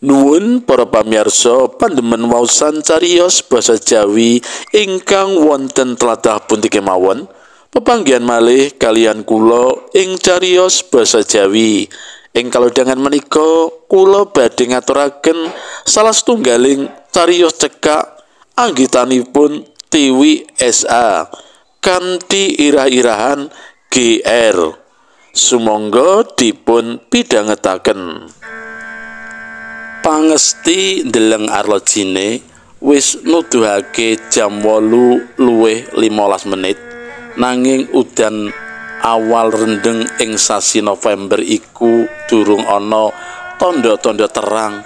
Nuwun para pamirsa pandemen waosan cariyos basa Jawi ingkang wonten tlatah pundi kemawon. Pepanggihan malih kaliyan kula ing cariyos basa Jawi. Ing kalodhangan menika kula badhe ngaturaken salah setunggaling cariyos cekak anggitanipun Tiwi SA kanthi irah-irahan GR. Sumangga dipun pidhangetaken. Pangesti ndeleng arlojine wis nuduhake jam 8.15, nanging udan awal rendheng ing sasi November iku durung ana tandha-tandha terang.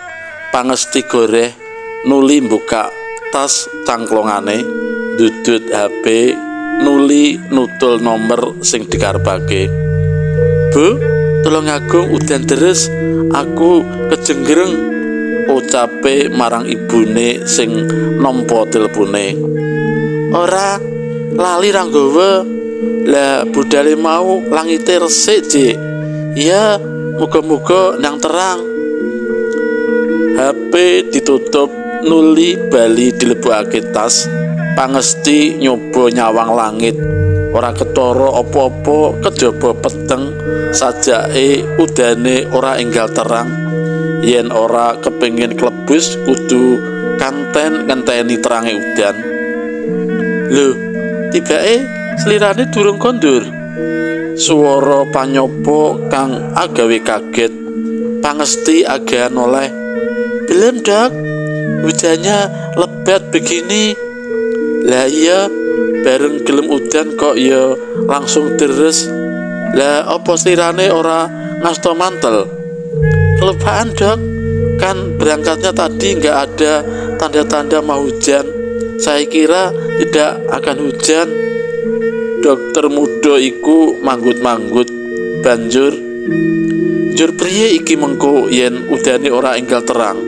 Pangesti goreh nuli mbuka tas cangklongane, ndudut HP nuli nutul nomer sing dikarepake. "Bu, Tulungagung udan deres, aku kejenggreng," ucape marang ibune sing nampa telpone. "Ora, lali ra nggawa. Lah budale mau langite resik, Dik." "Iya, muga-muga nang terang." HP ditutup nuli bali dilebokake tas. Pangesti nyoba nyawang langit, ora ketara apa-apa kejaba peteng. Sajake udane ora enggal terang. Yen ora kepengin klebus kudu kanten ngenteni terange udan. "Lho, tibake slirane durung kondur." Suara panyopo kang agawe kaget. Pangesti agak noleh. "Belum, Dok. Hujannya lebat begini." "Lah iya, bareng gelem udan kok ya langsung deres. Lah apa slirane ora ngasto mantel?" "Kelupaan, Dok. Kan berangkatnya tadi nggak ada tanda-tanda mau hujan. Saya kira tidak akan hujan." Dokter muda iku manggut-manggut. Banjur, "Njur priye iki mengko yen udane ora enggal terang?"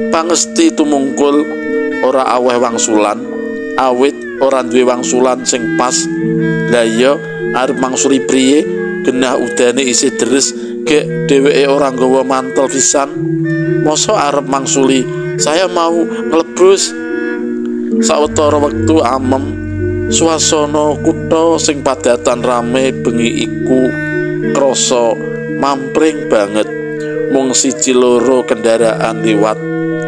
Pangesti tumungkul ora aweh wangsulan, awit ora duwe wangsulan sing pas. Lah iya, arep mangsuli priye genah udane isih deres, gek dheweke ora nggawa mantel pisan. Mosok arep mangsuli, "Saya mau nglebus." Sawetara wektu amem, suasana kutha sing padatan rame bengi iku krasa mampring banget. Mung siji loro kendaraan liwat,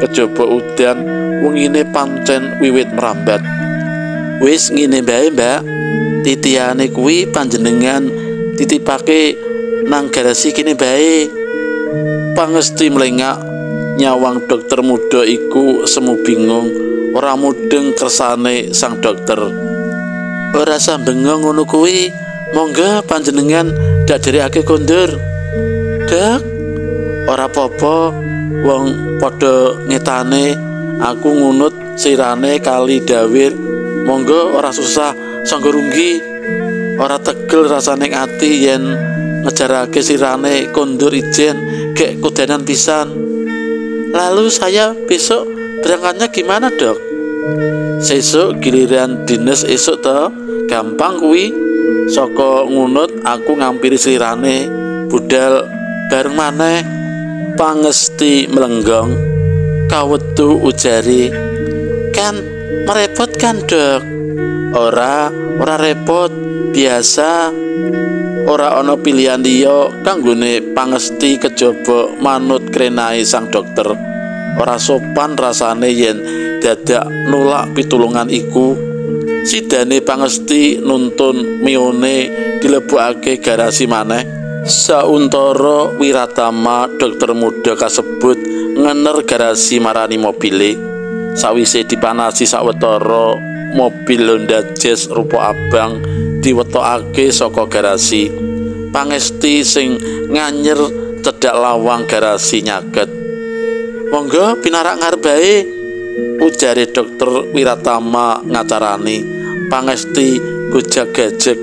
kejaba udan wengine pancen wiwit merambat. "Wis ngene bae, Mbak. Titihane kuwi panjenengan titipake nang garasi kene bae." Pangesti mlengak nyawang dokter muda iku semu bingung, ora mudeng kersane sang dokter. "Ora usah bengong ngono kuwi, monggo panjenengan dak dherekake kondur." "Dok, ora apa-apa, wong padha ngetane, aku ngunut sirane kali dawir. Monggo ora susah sangga runggi. Ora tegel rasane ati yen ngejarake sirane kondur ijen gek kudanan pisan." "Lalu saya besok berangkatnya gimana, Dok?" "Sesuk giliran dinas esuk to, gampang kuwi. Saka ngunut aku ngampiri sirane, budal bareng maneh." Pangesti mlenggong, kawetu ujare, "Kan merepotkan, Dok." Ora, ora repot, biasa." Ora ana pilihan liya kanggone Pangesti kejaba manut krenae sang dokter. Ora sopan rasane yen dadak nolak pitulungan iku. Sidane Pangesti nuntun mione dilebokake garasi maneh. Sauntara Wiratama dokter muda kasebut ngener garasi marani mobile. Sawise dipanasi sawetara, mobil Honda Jazz rupa abang diwetokake saka garasi. Pangesti sing nganyer cedhak lawang garasi nyaket. "Monggo pinarak ngarep bae," ujare dokter Wiratama ngacarani. Pangesti gojag-gajeg.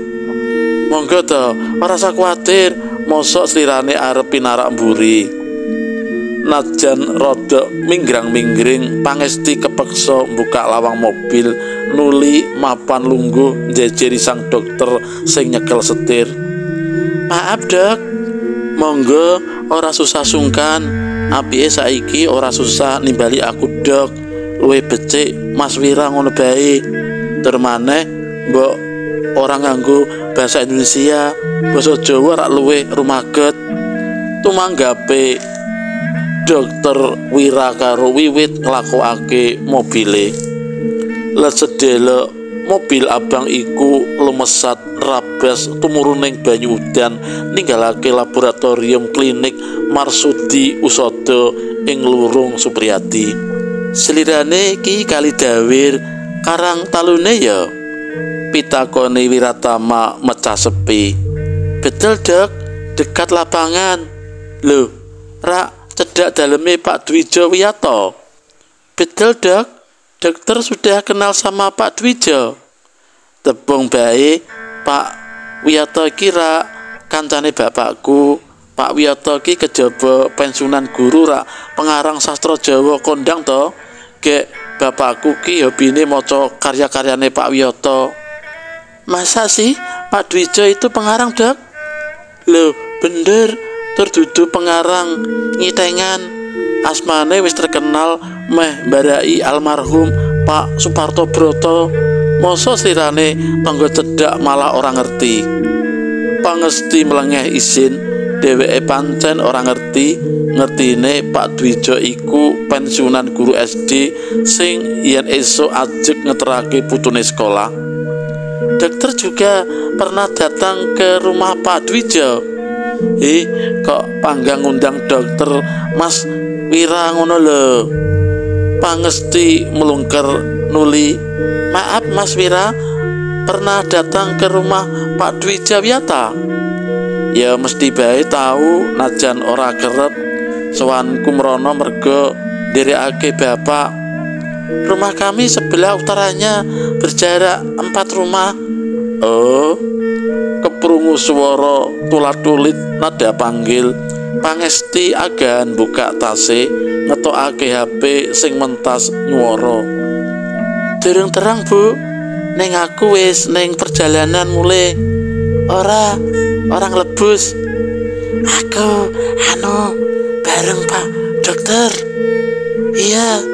"Monggo to, ora usah kuwatir, mosok slirane arep pinarak mburi." Najan rada minggrang-minggring, Pangesti kepeksa mbuka lawang mobil nuli mapan lungguh njejeri sang dokter sing nyekel setir. "Maaf, Dok, Monggo ora susah sungkan, apike saiki ora susah nimbali aku dok. Luwih becik Mas Wira ngono bae. Tur maneh mbok ora nganggo bahasa Indonesia, basa Jawa rak luwih rumaget. Tumanggape Dokter Wira karo Wiwit nglakokake mobile. Let sedhelek mobil abang iku lumesat rabas tumuruning banyu udan ninggalake laboratorium klinik Marsudi Usodo ing Lurung Supriyadi. Selirane iki kali dawir karang talune ya? Pitakone Wiratama mecah sepi. Betul dok, dekat lapangan. Lho, rak cedhak daleme Pak Dwijo Wiyato. Betul dok, dokter sudah kenal sama Pak Dwijo. Tepung bae, Pak Wiyato kira kancane bapakku. Pak Wiyato ki kejaba pensiunan guru rak pengarang sastra Jawa kondang to. Gek bapakku ki hobine maca karya-karyane Pak Wiyato. Masa sih Pak Dwijo itu pengarang dok? Lho, bener, tur dudu pengarang ngitengan. Asmane wis terkenal meh mbarai almarhum Pak Suparto Broto. Mosok sirane tangga cedhak malah ora ngerti. Pangesti mlengeh isin, dheweke pancen ora ngerti. Ngertine Pak Dwijo iku pensiunan guru SD sing yen esuk ajeg ngeterake putune sekolah. Dokter juga pernah datang ke rumah Pak Dwijo. Ih, kok panggang ngundang dokter Mas Wira ngono lho. Pangesti melungker nuli, maaf Mas Wira, pernah datang ke rumah Pak Dwijo Wiyata? Ya mesti bae tahu, najan ora kerep sowanku mrono mergo nderekake bapak. Rumah kami sebelah utaranya, berjarak 4 rumah. Oh, keprungu swara tulat-tulit nada panggil. Pangesti agan buka tase, ngetokake HP sing mentas nyuwara. Durung terang Bu, ning aku wis ning perjalanan mulih. Ora, ora nglebus. Aku anu bareng Pak Dokter. Iya,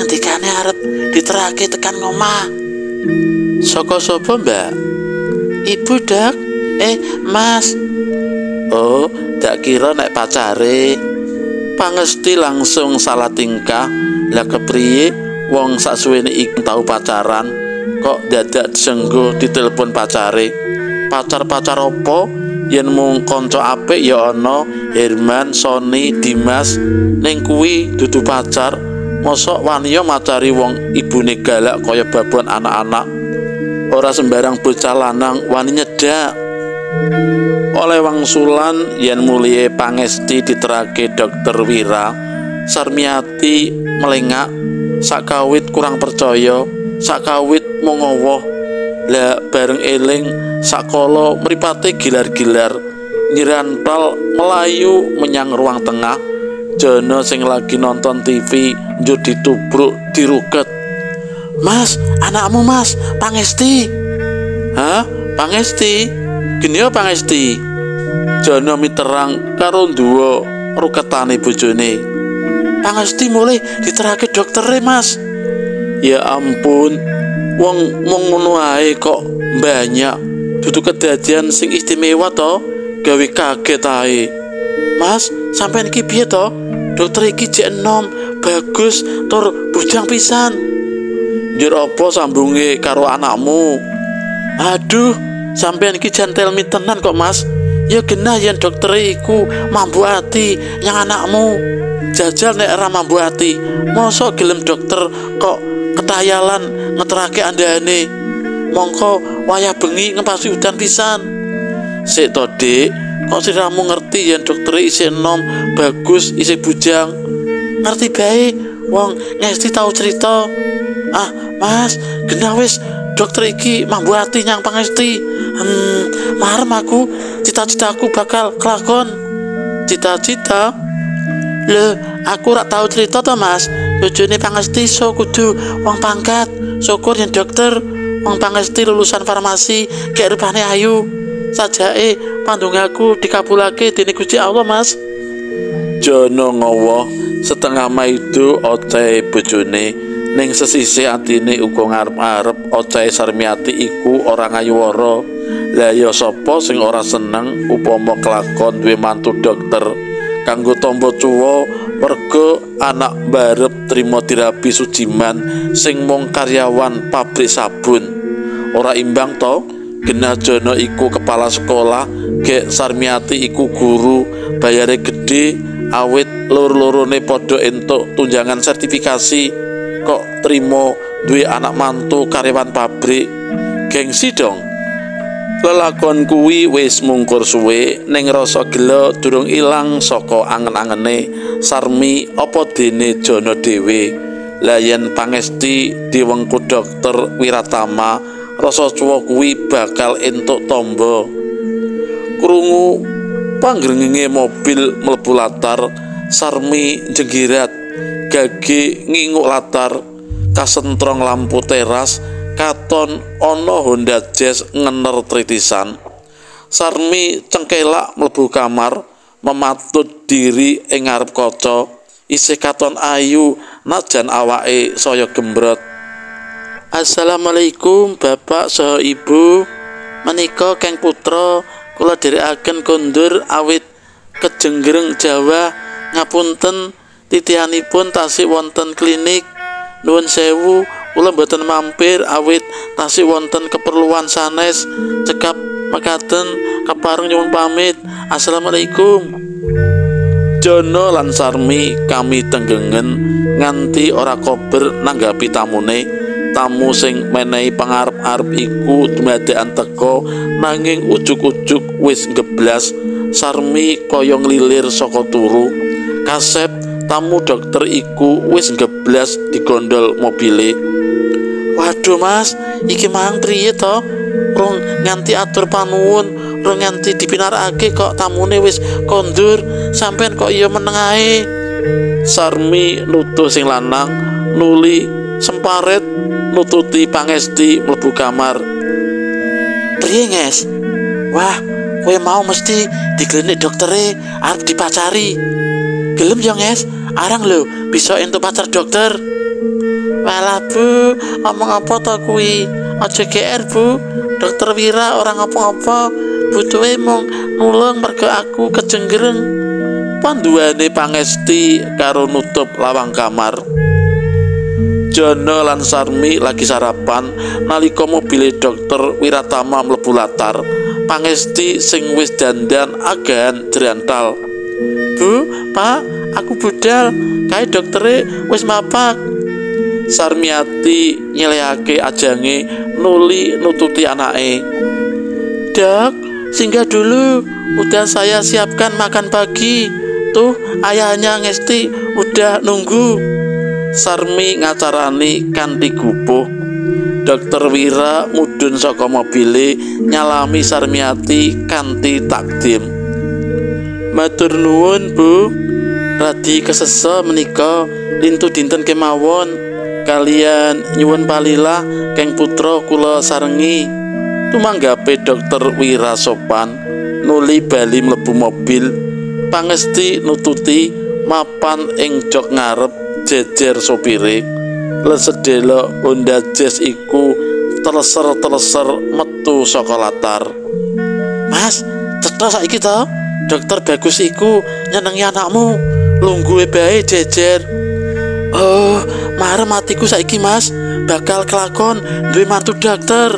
ngendikane arep diterake tekan ngomah. Saka sapa Mbak? Ibu dok. Mas. Oh, dak kira nek pacare. Pangesti langsung salah tingkah. Lah kepriye wong saksuwene iki tau pacaran kok dadak disenggo ditelepon pacare. Pacar-pacar opo? Yen mung kanca apik ya ana Herman, Sony, Dimas, ning kuwi dudu pacar. Mosok waniya macari wong ibune galak kaya babon anak-anak. Ora sembarang bocah lanang wani nyedak. Oleh wangsulan yen mulihe Pangesti diterake Dokter Wira, Sarmiati melengak sakawit kurang percaya, sakawit mung ngowoh. Lah bareng eling sakala mripate gilar-gilar, nyirantal melayu menyang ruang tengah. Jono sing lagi nonton TV njur ditubruk diruket. Mas, anakmu Mas, Pangesti. Hah? Pangesti? Geni ya Pangesti? Jono miterang karo nduwa ruketane bojone. Pangesti mulih diterake doktere Mas. Ya ampun, wong mung ngono ae kok banyak. Dudu kedadian sing istimewa to, gawe kaget ae. Mas, sampean iki piye to? Dokter iki jek enom, bagus tur bujang pisan. Njur apa sambunge karo anakmu? Aduh, sampean iki jan telmi tenan kok Mas. Ya genah yen dokter iku mambu ati nyang anakmu. Jajal nek ora mambu ati, mosok gelem dokter kok ketayalan ngeterake andane. Mongko wayah bengi ngepasi udan pisan. Sik to, Dik, kok siramu ngerti yen dokter isih enom, bagus, isih bujang? Ngerti bae, wong ngesti tau cerita. Ah, Mas, genah wis dokter iki mambu ati nyang Pangesti. Marem aku, cita-citaku bakal kelakon. Cita-cita? Lho, aku rak tau cerita to, Mas. Bojone Pangesti so kudu wong pangkat, syukur yen dokter. Wong Pangesti lulusan farmasi, gek rupane ayu. Sajake pandongaku dikabulake dening Gusti Allah, Mas. Jono ngowoh setengah maido ocehe bojone, ning sesisih atine uga ngarep-arep ocehe Sarmiati iku ora ngayuwara. Lah ya sapa sing ora seneng upama kelakon duwe mantu dokter kanggo tombo cuwa merga anak mbarep trimo dirabi Sujiman sing mung karyawan pabrik sabun. Ora imbang to, genah Jono iku kepala sekolah, gek Sarmiati iku guru, bayare gedhe awit loro-lorone padha entuk tunjangan sertifikasi, kok trimo duwe anak mantu karyawan pabrik. Gengsi dong. Lelakon kuwi wis mungkur suwe, ning rasa gela durung ilang saka angen-angene Sarmi apa dene Jono dhewe. Lah yen Pangesti diwengku dokter Wiratama, rasa cuwa kuwi bakal entuk tamba. Krungu pangrengenge mobil mlebu latar, Sarmi jenggirat, gage nginguk latar, kasentrong lampu teras, katon ana Honda Jazz ngener tritisan. Sarmi cengkelak mlebu kamar, mematut diri ing ngarep kaca, isih katon ayu najan awake saya gembrot. Assalamualaikum Bapak saha Ibu, menika Keng Putra kula dherekaken kondur awit kejenggreng Jawa, ngapunten titihanipun tasih wonten klinik. Nuwun sewu, kula mboten mampir awit tasih wonten keperluan sanes. Cekap mekaten kepareng nyuwun pamit. Assalamualaikum. Jono lan Sarmi kami tenggengen nganti ora kober nanggapi tamune. Tamu sing menehi pangarep-arep iku dumadakan teka nanging ujug-ujug wis ngeblas. Sarmi kaya nglilir saka turu. Kasep tamu dokter iku wis ngeblas digondol mobile. Waduh Mas, iki mang priye to? Rung nganti atur panuwun, rung nganti dipinarakake kok tamune wis kondur. Sampeyan kok iya meneng ae. Sarmi nutuh sing lanang nuli semparet nututi Pangesti mlebu kamar. Priye Nges? Wah, kowe mau mesti diglenik doktere arep dipacari. Gelem yo Nges, arang lho bisa entuk pacar dokter. Walah Bu, omong apa to kuwi? Aja GR Bu, dokter Wira ora ngapa-apa, butuhe mung nulung mergo aku kejenggreng. Panduane Pangesti karo nutup lawang kamar. Jono lan Sarmi lagi sarapan nalika mobile dokter Wiratama mlebu latar. Pangesti sing wis dandan agahan jrantal. Bu, Pak, aku budal, kae doktere wis mapak. Sarmiati nyelehake ajange nuli nututi anake. Dok, singgah dulu, udah saya siapkan makan pagi. Tuh, ayahnya Ngesti udah nunggu. Sarmi ngacarani kanthi gupuh. Dokter Wira mudhun saka mobile nyalami Sarmiati kanthi takdim. Matur nuwun Bu, radi kesesa menika lintu dinten kemawon. Kalian nyuwun palilah Keng Putra kula sarengi. Tumanggape dokter Wira sopan nuli bali mlebu mobil. Pangesti nututi mapan ing jok ngarep jejer sopire. Lesedelo Honda Jazz iku teleser-teleser metu saka latar. Mas, cetha saiki to? Dokter bagus iku nyenengi anakmu, lungguhe bae jejer. Oh, marem atiku saiki Mas, bakal kelakon duwe mantu dokter.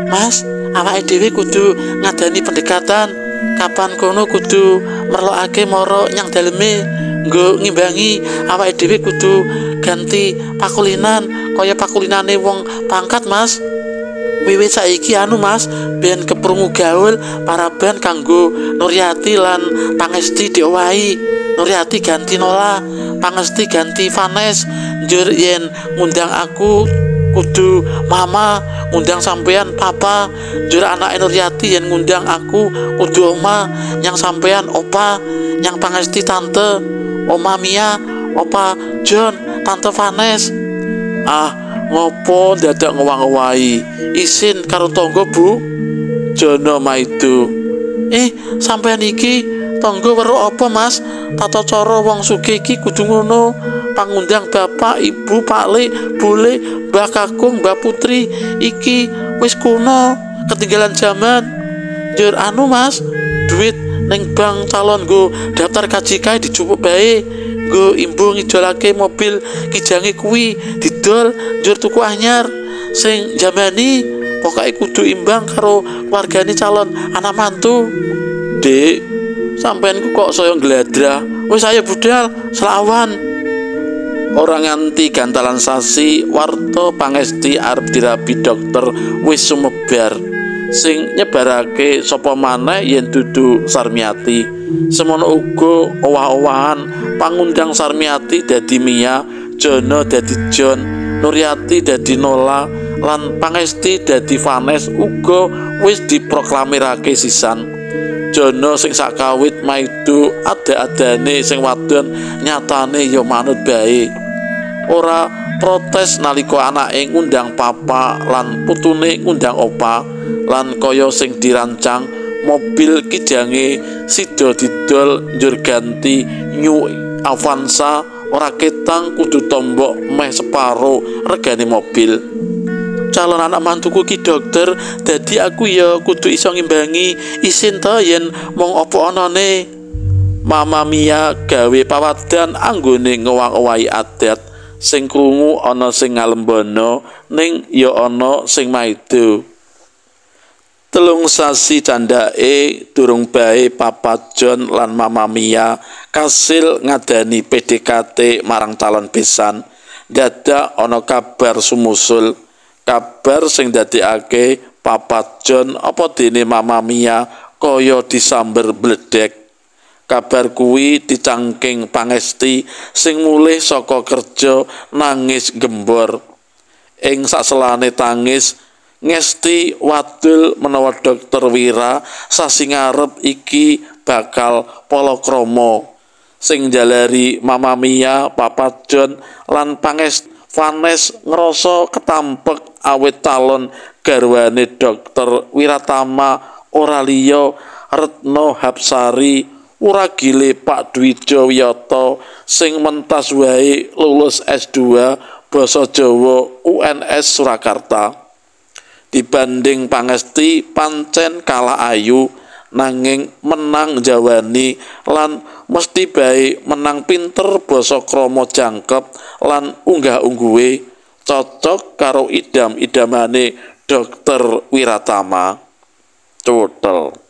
Mas, awake dhewe kudu ngadani pendekatan. Kapan kono kudu merlokake mara nyang daleme nggo ngimbangi awake dhewe kudu ganti pakulinan kaya pakulinane wong pangkat Mas. Wiwit saiki anu Mas, ben keprungu gaul paraban kanggo Nuryati lan Pangesti diowahi. Nuryati ganti Nola, Pangesti ganti Vanes. Njur yen ngundang aku kudu mama, ngundang sampean papa. Njur anake Nuryati yen ngundang aku kudu oma, nyang sampean opa, nyang Pangesti tante, oma Mia, opa John, tante Vanes. Ah, ngopo dadak ngowah-ngowahi? Isin karo tangga Bu. Jono maido. Sampean iki tangga weruh apa, Mas? Tata cara wong sugih iki kudu ngono. Pangundang bapak, ibu, pak le, bule, mbah kakung, mbah putri iki wis kuno, ketinggalan zaman. Njur anu, Mas, duit ning bank calon nggo daftar kaji kae dijupuk bae, nggo imbuh ngijolake mobil kijange kuwi didol njur tuku anyar sing jamani. Pokoke kudu imbang karo keluargane calon anak mantu. Dik, sampean ku kok saya ngladrah. Wis ayo budal, selawan. Ora nganti gantalan sasi, warta Pangesti arep dirabi dokter wis sumebar. Sing nyebarake sapa maneh yen dudu Sarmiati. Semono uga owah-owahan pangundang Sarmiati dadi Mia, Jono dadi John, Nuryati dadi Nola, lan Pangesti dadi Vanes uga wis diproklamirake sisan. Jono sing sakawit maido ada-adane sing wadon nyatane ya manut bae. Ora protes nalika anake ngundang papa lan putune ngundang opa, lan kaya sing dirancang mobil kijange sida didol njur ganti New Avanza ora ketang kudu tombok meh separo regane mobil. Calon anak mantuku ki dokter, dadi aku ya kudu iso ngimbangi isin to yen mung apa anane. Mama Mia gawe pawadan anggone ngowah-owahi adat sing krungu ana sing ngalembono ning ya ana sing maido. 3 sasi candhake durung bae Papa John lan Mama Mia kasil ngadani PDKT marang calon besan. Dadak ana kabar sumusul, kabar sing ndadekake Papa John apa dene Mama Mia kaya disamber bledek. Kabar kuwi dicangking Pangesti sing mulih saka kerja nangis gembor. Ing saselane tangis, Ngesti wadul menawa Dokter Wira sasi ngarep iki bakal palakrama. Sing njalari Mama Mia, Papa John lan Pangesti Vanes ngrasa ketampek awit calon garwane Dokter Wiratama ora liya Retno Hapsari wuragile Pak Dwijo Wiyata sing mentas wae lulus S2 Basa Jawa UNS Surakarta. Dibanding Pangesti pancen kalah ayu nanging menang jawani lan mesti bae menang pinter basa krama jangkep lan unggah-ungguhe cocok karo idam-idamane Dokter Wiratama. Total.